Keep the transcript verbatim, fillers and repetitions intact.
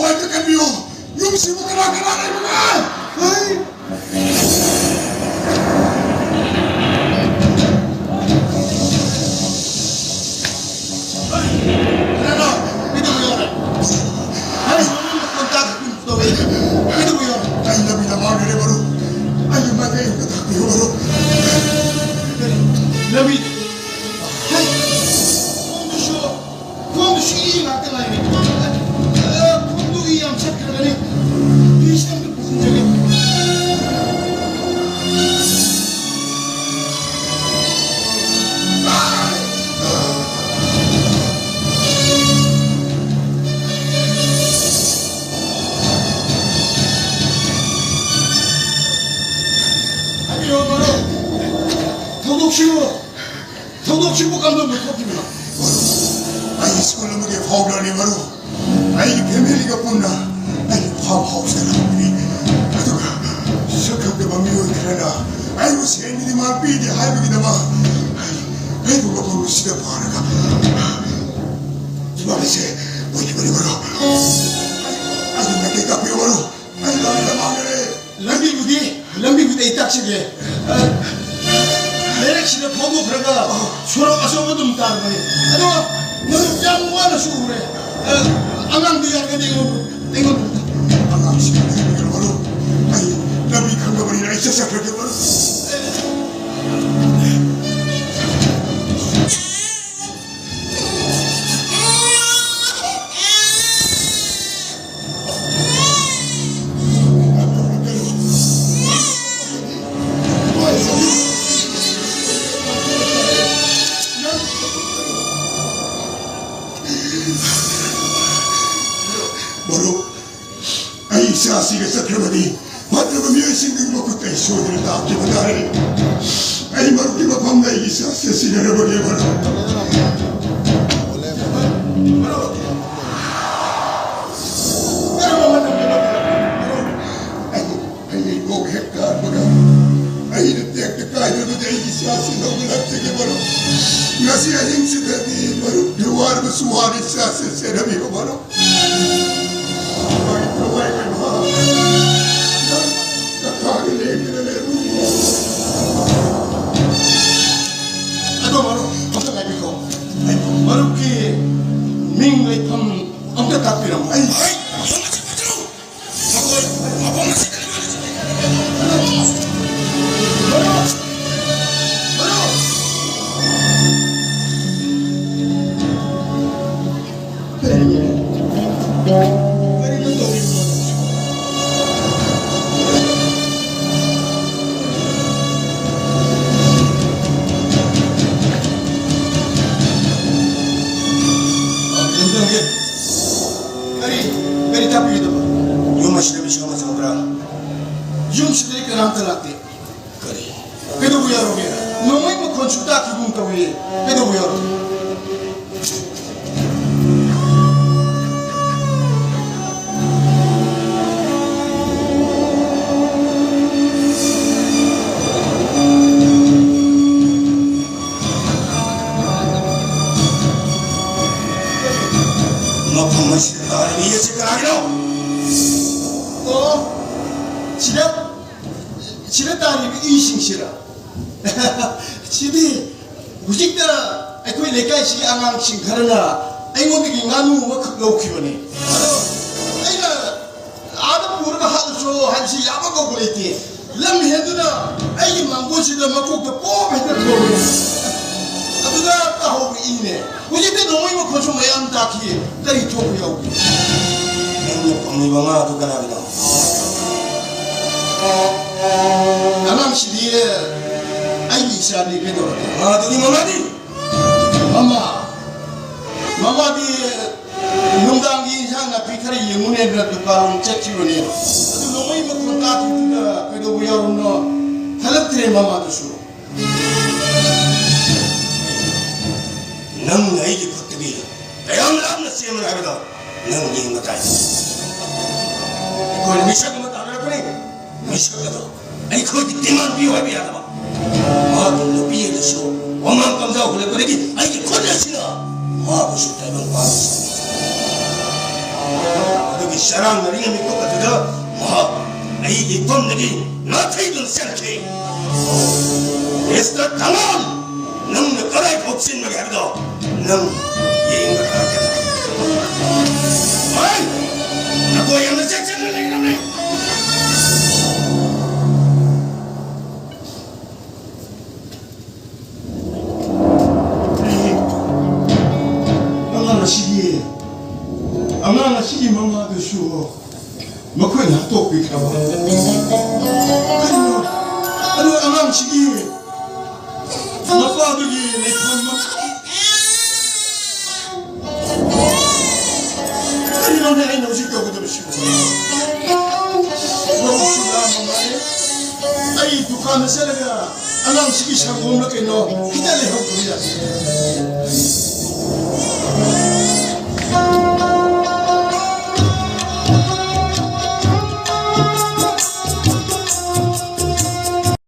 ꯑꯝꯇ ꯀꯟꯕꯤꯌꯨ꯫ ꯌꯨꯝꯁꯤꯕꯨ ꯀꯅꯥ ꯀꯅꯥ ꯂꯩꯕꯒꯦ? ꯍꯩ! ꯀꯅꯥꯅꯣ? ꯀꯩꯗꯧꯕ ꯌꯥꯎꯔꯦ? ꯍꯩ! ꯃꯈꯣꯟ ꯇꯥꯗꯕꯒꯨꯝ ꯇꯧꯋꯦ꯫ ꯀꯩꯗꯧꯕ ꯌꯥꯎꯔꯦ? ꯑꯩ ꯂꯝꯕꯤꯗ ꯃꯥꯡꯂꯨꯔꯦ, ꯃꯔꯨꯞ꯫ ꯑꯩꯒꯤ ꯃꯥꯏꯀꯩ ꯑꯝꯇ ꯇꯥꯛꯄꯤꯌꯨ, ꯃꯔꯨꯞ꯫ ꯂꯝꯕꯤ, ꯍꯩ! ꯈꯣꯡꯗꯨꯁꯨ, ꯈꯣꯡꯗꯨꯁꯨ ꯏ ꯉꯥꯛꯇ ꯉꯥꯏꯔꯦ꯫ ꯑ, ꯈꯣꯡꯗꯨ ꯏ ꯌꯥꯝ ꯆꯠꯈ꯭ꯔꯒꯅꯤ꯫ ꯏꯁꯤꯡ ꯑꯝꯇ ꯄꯨꯁꯤꯟꯖꯒꯦ꯫ ꯍꯥꯏꯕꯤꯔꯣ, ꯃꯔꯨꯞ꯫ ꯊꯧꯗꯣꯛꯁꯤꯕꯨ, ꯊꯧꯗꯣꯛꯁꯤꯕꯨ ꯀꯝꯗꯧꯅ ꯊꯣꯛꯈꯤꯕꯅꯣ? ꯑꯩ ꯁ꯭ꯀꯨꯜ ꯑꯃꯒꯤ ꯐꯥꯎꯟꯗꯔꯅꯤ, ꯃꯔꯨꯞ꯫ ꯑꯩꯒꯤ ꯐꯦꯃꯤꯂꯤꯒ ꯄꯨꯟꯅ ꯑꯩꯒꯤ ꯐꯥꯔꯝ ꯍꯥꯎꯁꯇ ꯂꯥꯛꯄꯅꯤ꯫ ꯑꯗꯨꯒ ꯁꯛꯈꯪꯗꯕ ꯃꯤꯑꯣꯏ ꯈꯔꯅ ꯑꯩꯕꯨ ꯁꯦꯟꯒꯤ ꯗꯤꯃꯥꯟ ꯄꯤꯗꯦ ꯍꯥꯏꯕꯒꯤꯗꯃꯛ ꯑꯩꯕꯨ ꯃꯐꯝ ꯑꯁꯤꯗ ꯐꯥꯔꯒ ꯗꯤꯃꯥꯟ ꯑꯁꯦ ꯑꯣꯏꯈꯤꯕꯅꯤ, ꯃꯔꯨꯞ꯫ ꯑꯩ, ꯑꯩꯒꯤ ꯃꯥꯏꯀꯩ ꯇꯥꯛꯄꯤꯌꯨ, ꯃꯔꯨꯞ꯫ ꯑꯩ ꯂꯝꯕꯤꯗ ꯃꯥꯡꯂꯨꯔꯦ꯫ ꯂꯝꯕꯤꯕꯨꯗꯤ, ꯂꯝꯕꯤꯕꯨꯗꯤ ꯑꯩ ꯇꯥꯛꯆꯒꯦ꯫ ꯑ, ꯂꯩꯔꯛꯁꯤꯗ ꯐꯥꯎꯗꯣꯛꯈ꯭ꯔꯒ ꯁꯣꯔꯣꯛ ꯑꯆꯧꯕ ꯑꯗꯨꯝ ꯇꯥꯔꯕꯅꯤ꯫ ꯑꯗꯣ ꯃꯔꯨꯞ ꯌꯥꯝ ꯋꯥꯅꯁꯨ ꯎꯔꯦ꯫ ꯑ, ꯑꯉꯥꯡꯗꯣ ꯌꯥꯔꯒꯗꯤ ꯑꯩꯉꯣꯟꯗ, ꯑꯩꯉꯣꯟꯗ ꯑꯉꯥꯡꯁꯤꯡ ꯂꯩꯔꯒ ꯃꯔꯨꯞ, ꯑꯩ ꯂꯝꯕꯤ ꯈꯪꯗꯕꯅꯤꯅ ꯑꯩ ꯆꯠꯆꯈ꯭ꯔꯒꯦ, ꯃꯔꯨꯞ꯫ ꯃꯔꯨꯞ, ꯑꯩ ꯏꯆꯥꯁꯤꯒ ꯆꯠꯈ꯭ꯔꯕꯗꯤ ꯐꯠꯇꯕ ꯃꯤꯑꯣꯏꯁꯤꯡꯒꯤ ꯃꯈꯨꯠꯇ ꯑꯩ ꯁꯣꯏꯗꯅ ꯇꯥꯈꯤꯕ ꯇꯥꯔꯦ꯫ ꯑꯩ ꯃꯔꯨꯞꯀꯤ ꯃꯐꯝꯗ ꯑꯩꯒꯤ ꯏꯆꯥꯁꯤ ꯁꯤꯟꯅꯔꯕꯒꯦ, ꯃꯔꯨꯞ꯫ ꯃꯔꯨꯞ, ꯀꯔꯝꯕ ꯃꯇꯝꯗꯅꯣ? ꯃꯔꯨꯞ, ꯑꯩ ꯍꯌꯦꯡ ꯅꯣꯡ ꯍꯦꯛ ꯇꯥꯔꯛꯄꯒ ꯑꯩꯅ ꯇꯦꯛꯇ ꯀꯥꯏꯗ꯭ꯔꯕꯗꯤ ꯑꯩꯒꯤ ꯏꯆꯥꯁꯤ ꯂꯧꯕ ꯂꯥꯛꯆꯒꯦ, ꯃꯔꯨꯞ꯫ ꯉꯁꯤ ꯑꯍꯤꯡꯁꯤꯗꯗꯤ ꯃꯔꯨꯞꯀꯤ ꯋꯥꯔꯕꯁꯨ ꯋꯥꯅ ꯏꯆꯥꯁꯤ ꯁꯦꯟꯅꯕꯤꯌꯨ, ꯃꯔꯨꯞ꯫ ꯀꯔꯤꯅꯣ ꯇꯧꯔꯤꯕꯗꯣ? ꯑ, ꯀꯩꯅꯣꯝꯇ ꯍꯪꯒꯦ꯫ ꯀꯔꯤ, ꯀꯔꯤ ꯇꯥꯛꯄꯤꯒꯗꯕ? ꯌꯨꯝ ꯑꯁꯤꯗ ꯃꯤꯁꯛ ꯑꯃ ꯆꯪꯕ꯭ꯔꯥ? ꯌꯨꯝꯁꯤꯗꯗꯤ ꯀꯅꯥꯝꯇ ꯂꯥꯛꯇꯦ꯫ ꯀꯔꯤ? ꯀꯩꯗꯧꯕ ꯌꯥꯔꯣꯏꯒꯦ? ꯅꯣꯡꯃꯩ ꯃꯈꯣꯟꯁꯨ ꯇꯥꯈꯤꯒꯨꯝ ꯇꯧꯏ꯫ ꯀꯩꯗꯧꯕ ꯌꯥꯔꯣꯏ? ꯃꯐꯝ ꯑꯁꯤꯗ ꯇꯥꯔꯤꯕ ꯏ ꯑꯁꯤ ꯀꯅꯥꯒꯤꯅꯣ? ꯑꯣ, ꯁꯤꯗ, ꯁꯤꯗ ꯇꯥꯔꯤꯕ ꯏꯁꯤꯡꯁꯤꯔ? ꯁꯤꯗꯤ ꯍꯧꯖꯤꯛꯇ ꯑꯩꯈꯣꯏ ꯂꯩꯀꯥꯏꯁꯤꯒꯤ ꯑꯉꯥꯡꯁꯤꯡ ꯈꯔꯅ ꯑꯩꯉꯣꯟꯗꯒꯤ ꯉꯥꯅꯨ ꯑꯃꯈꯛ ꯂꯧꯈꯤꯕꯅꯤ꯫ ꯑꯗꯣ ꯑꯩꯅ ꯑꯥꯗ ꯄꯨꯔꯒ ꯍꯥꯠꯂꯨꯆꯣ ꯍꯥꯏꯕꯁꯤ ꯌꯥꯕ ꯀꯧꯕ ꯂꯩꯇꯦ꯫ ꯂꯝ ꯍꯦꯟꯗꯨꯅ ꯑꯩꯒꯤ ꯃꯥꯡꯒꯣꯟꯁꯤꯗ ꯃꯀꯣꯛꯇ ꯄꯣꯞ ꯍꯦꯛꯇ ꯊꯣꯝꯃꯤ꯫ ꯑꯗꯨꯗ ꯇꯥꯍꯧꯕ ꯏꯅꯦ꯫ ꯍꯧꯖꯤꯛꯇꯤ ꯅꯣꯡꯃꯩ ꯃꯈꯣꯟꯁꯨ ꯃꯌꯥꯝ ꯇꯥꯈꯤ꯫ ꯀꯔꯤ ꯊꯣꯛꯄ ꯌꯥꯎꯒꯦ? ꯅꯪꯅ ꯐꯪꯂꯤꯕ ꯉꯥ ꯑꯗꯨ ꯀꯅꯥꯒꯤꯅꯣ? ꯑꯉꯥꯡꯁꯤꯗꯤ ꯑꯩꯒꯤ ꯏꯆꯥꯅꯤ, ꯀꯩꯗꯧꯔꯒꯦ? ꯉꯥ ꯑꯗꯨꯒꯤ ꯃꯃꯥꯗꯤ? ꯃꯃꯥ, ꯃꯃꯥꯗꯤ ꯅꯨꯡꯗꯥꯡꯒꯤ ꯏꯟꯁꯥꯡ ꯅꯥꯄꯤ ꯈꯔ ꯌꯦꯡꯉꯨꯅꯦꯅ ꯗꯨꯀꯥꯟ ꯆꯠꯈꯤꯕꯅꯦ꯫ ꯑꯗꯨ ꯅꯣꯡꯃꯩ ꯃꯈꯣꯟ ꯇꯥꯈꯤꯕꯗꯨꯗ ꯀꯩꯗꯧꯕ ꯌꯥꯎꯔꯝꯅꯣ? ꯍꯜꯂꯛꯇ꯭ꯔꯦ ꯃꯃꯥꯗꯨꯁꯨ꯫ ꯅꯪꯅ ꯑꯩꯒꯤ ꯈꯨꯠꯇꯒꯤ ꯀꯌꯥꯝ ꯂꯥꯞꯅ ꯆꯦꯟꯕꯅꯣ ꯍꯥꯏꯕꯗꯣ ꯅꯪ ꯌꯦꯡꯕ ꯇꯥꯏ꯫ ꯑꯩꯈꯣꯏꯅ ꯃꯤꯁꯛ ꯑꯃ ꯇꯥꯟꯅꯔꯛꯄꯅꯤ꯫ ꯃꯤꯁꯛ ꯑꯗꯣ ꯑꯩꯈꯣꯏꯒꯤ ꯗꯤꯃꯥꯟ ꯄꯤꯌꯨ ꯍꯥꯏꯕ ꯌꯥꯗꯕ꯫ ꯃꯍꯥꯛꯀꯤ ꯅꯨꯄꯤ ꯑꯗꯨꯁꯨ ꯋꯥꯉꯥꯡ ꯀꯝꯖꯥꯎ ꯍꯨꯜꯂꯛꯄꯗꯒꯤ ꯑꯩꯒꯤ ꯈꯨꯠ ꯑꯁꯤꯅ ꯃꯍꯥꯛꯄꯨꯁꯨ ꯇꯥꯏꯕꯪ ꯄꯥꯟꯕ ꯁꯥꯏ꯫ ꯑꯗꯨꯒꯤ ꯆꯔꯥꯡꯅꯔꯤꯉꯩ ꯃꯤꯀꯨꯞ ꯑꯗꯨꯗ ꯃꯍꯥꯛ ꯑꯩꯒꯤ ꯏꯐꯝꯗꯒꯤ ꯅꯥꯊꯩꯗꯨꯅ ꯆꯦꯟꯈꯤ꯫ ꯃꯤꯁꯇꯔ ꯊꯥꯡꯒꯣꯜ, ꯅꯪꯅ ꯀꯗꯥꯏ ꯐꯥꯎ ꯆꯦꯟꯕꯒꯦ ꯍꯥꯏꯕꯗꯣ ꯅꯪ ꯌꯦꯡꯕ ꯇꯥꯔꯒꯅꯤ꯫ ꯍꯣꯏ, ꯅꯈꯣꯏ ꯌꯥꯝꯅ ꯆꯦꯛꯁꯤꯟꯅ ꯂꯩꯒꯗꯕꯅꯤ꯫ ꯑꯉꯥꯡ ꯑꯁꯤꯒꯤ, ꯑꯉꯥꯡ ꯑꯁꯤꯒꯤ ꯃꯥꯗꯨꯁꯨ ꯃꯈꯣꯏꯅ ꯍꯥꯠꯇꯣꯛꯄꯤꯈ꯭ꯔꯕ꯫ ꯀꯔꯤꯅꯣ? ꯑꯗꯨ ꯑꯉꯥꯡꯁꯤꯒꯤ ꯃꯄꯥꯗꯨꯒꯤ ꯂꯩꯐꯝ ꯑꯃ ꯀꯔꯤꯅꯣꯅꯦ ꯑꯩꯅ ꯍꯧꯖꯤꯛ ꯇꯧꯒꯗꯕꯁꯤꯕꯨ? ꯂꯧꯁꯨ ꯌꯥꯝꯅ ꯃꯥꯜꯂꯦ꯫ ꯑꯩ ꯗꯨꯀꯥꯟꯗ ꯆꯠꯂꯒ ꯑꯉꯥꯡꯁꯤꯒꯤ ꯁꯪꯒꯣꯝꯂ ꯀꯩꯅꯣ ꯈꯤꯇ ꯂꯩꯍꯧꯗꯕ ꯌꯥꯗꯦ꯫